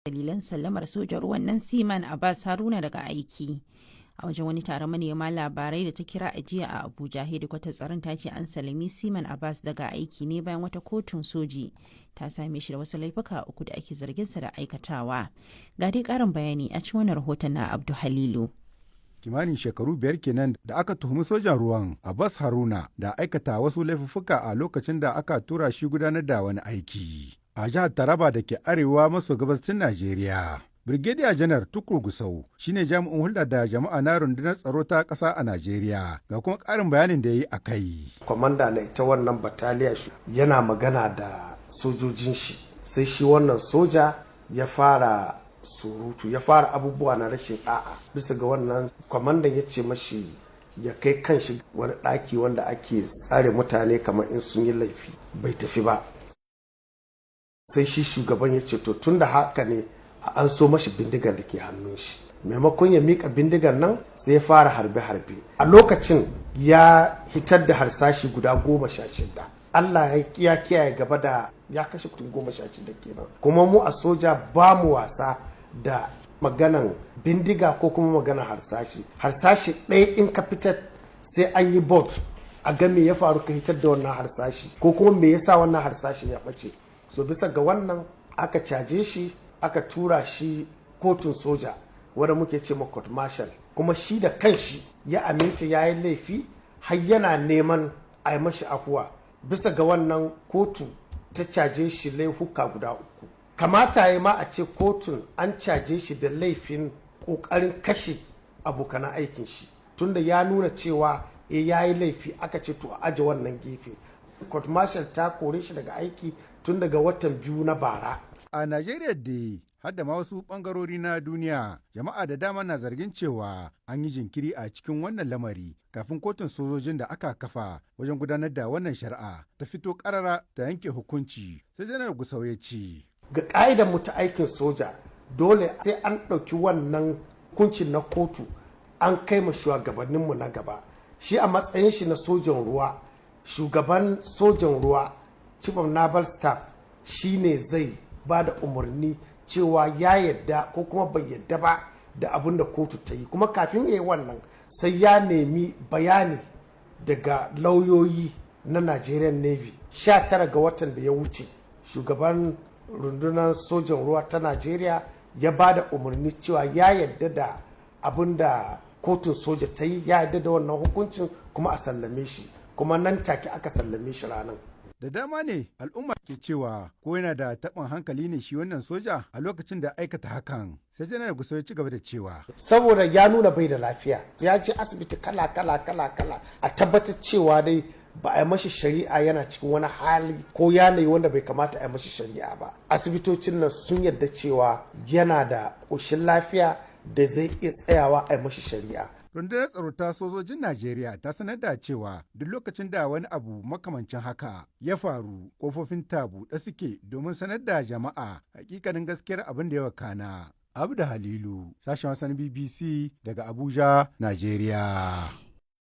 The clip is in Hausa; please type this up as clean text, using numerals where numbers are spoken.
Dalilan sallamar sojan ruwan nan Seaman Abbas Haruna daga aiki. A wajen wani taron manema labarai da ta kira a jiya a Abuja, hedikwatar tsaron ta ce an salami Seaman Abbas daga aiki ne bayan wata kotun soji ta same shi da wasu laifuka uku da ake zarginsa da aikatawa. Ga dai karin bayani a cikin wannan rahoton na Abdu Halilu. Kimanin shekaru 5 kenan da aka tuhumi sojan ruwan Abbas Haruna da aikata wasu laifuffuka a lokacin da aka tura shi gudanar da wani aiki a jihar Taraba da ke arewa maso gabashin Najeriya. Brigadier Janar Tukur Gusau shine jami'in hulɗa da jama'a na rundunar tsaro ta ƙasa a Najeriya, ga kuma ƙarin bayanin da ya yi a kai. Kwamanda na ita wannan bataliya yana magana da sojojin shi, sai shi wannan soja ya fara surutu, ya fara abubuwa na rashin da'a. Bisa ga wannan, kwamandan ya ce mashi ya kai kanshi wani ɗaki wanda ake tsare mutane kamar in sun yi laifi. Bai tafi ba. Sai shi shugaban ya ce, to tun da haka ne, an so mashi bindigar da ke hannun shi. Maimakon ya mika bindigar nan, sai ya fara harbe-harbe. A lokacin ya hitar da harsashi guda 16. Allah ya kiyaye gaba da ya kashe mutum 16 kenan. Kuma mu a soja ba mu wasa da maganan bindiga ko kuma maganan harsashi. Harsashi ɗaya in ka fitar, sai an yi board a ga me ya faru ka hitar da wannan harsashi, ko kuma me yasa wannan harsashin ya ɓace. So bisa ga wannan aka caje shi, aka tura shi kotun soja wanda muke ce ma court martial. Kuma shi da kanshi ya aminta ya yi laifi, har yana neman a yi mashi afuwa. Bisa ga wannan, kotu ta caje shi laifuka guda uku. Kamata ya ma a ce kotun an caje shi da laifin kokarin kashe abokan aikin shi, tunda ya nuna cewa e ya yi laifi. Aka ce to a aje wannan gefe. Court martial ta kore shi daga aiki tun daga watan 2 na bara. A Najeriya da har da ma wasu bangarori na duniya, jama'a da dama na zargin cewa an yi jinkiri a cikin wannan lamari kafin kotun sojojin da aka kafa wajen gudanar da wannan shari'a ta fito karara ta yanke hukunci. Sai Janar Gusau ya ce: Ga ƙa'idar mu ta aikin soja, dole sai an ɗauki wannan hukuncin na kotu an kai ma shugabanninmu na gaba. Shi a matsayin shi na sojan ruwa, shugaban sojan ruwa, chief of naval staff, shine zai ba da umarni cewa ya yadda ko kuma bai yadda ba da abin da kotu ta yi. Kuma kafin ya yi wannan, sai ya nemi bayani daga lauyoyi na Nigerian Navy. 19 ga watan da ya wuce, shugaban rundunar sojan ruwa ta Nigeria ya ba da umarni cewa ya yadda da abin da kotun soja ta yi, ya yadda da wannan hukuncin, kuma a sallame shi. Kuma nan take aka sallame shi ranar. Da dama ne al'umma ke cewa ko yana da taɓin hankali ne shi wannan soja a lokacin da aikata hakan. Sai Janar Gusau ya ci gaba da cewa: Saboda ya nuna bai da lafiya, ya je asibiti kala kala kala kala, a tabbatar cewa dai ba a yi mashi shari'a yana cikin wani hali ko yanayi wanda bai kamata a yi mashi shari'a ba. Asibitocin nan sun yarda cewa yana da ƙoshin lafiya da zai iya tsayawa a yi mashi shari'a. Rundunar tsaro ta sojojin Najeriya ta sanar da cewa duk lokacin da wani abu makamancin haka ya faru, kofofin ta buɗe suke domin sanar da jama'a hakikanin gaskiyar abin da ya wakana. Abda Halilu, sashen wasan BBC daga Abuja, Najeriya.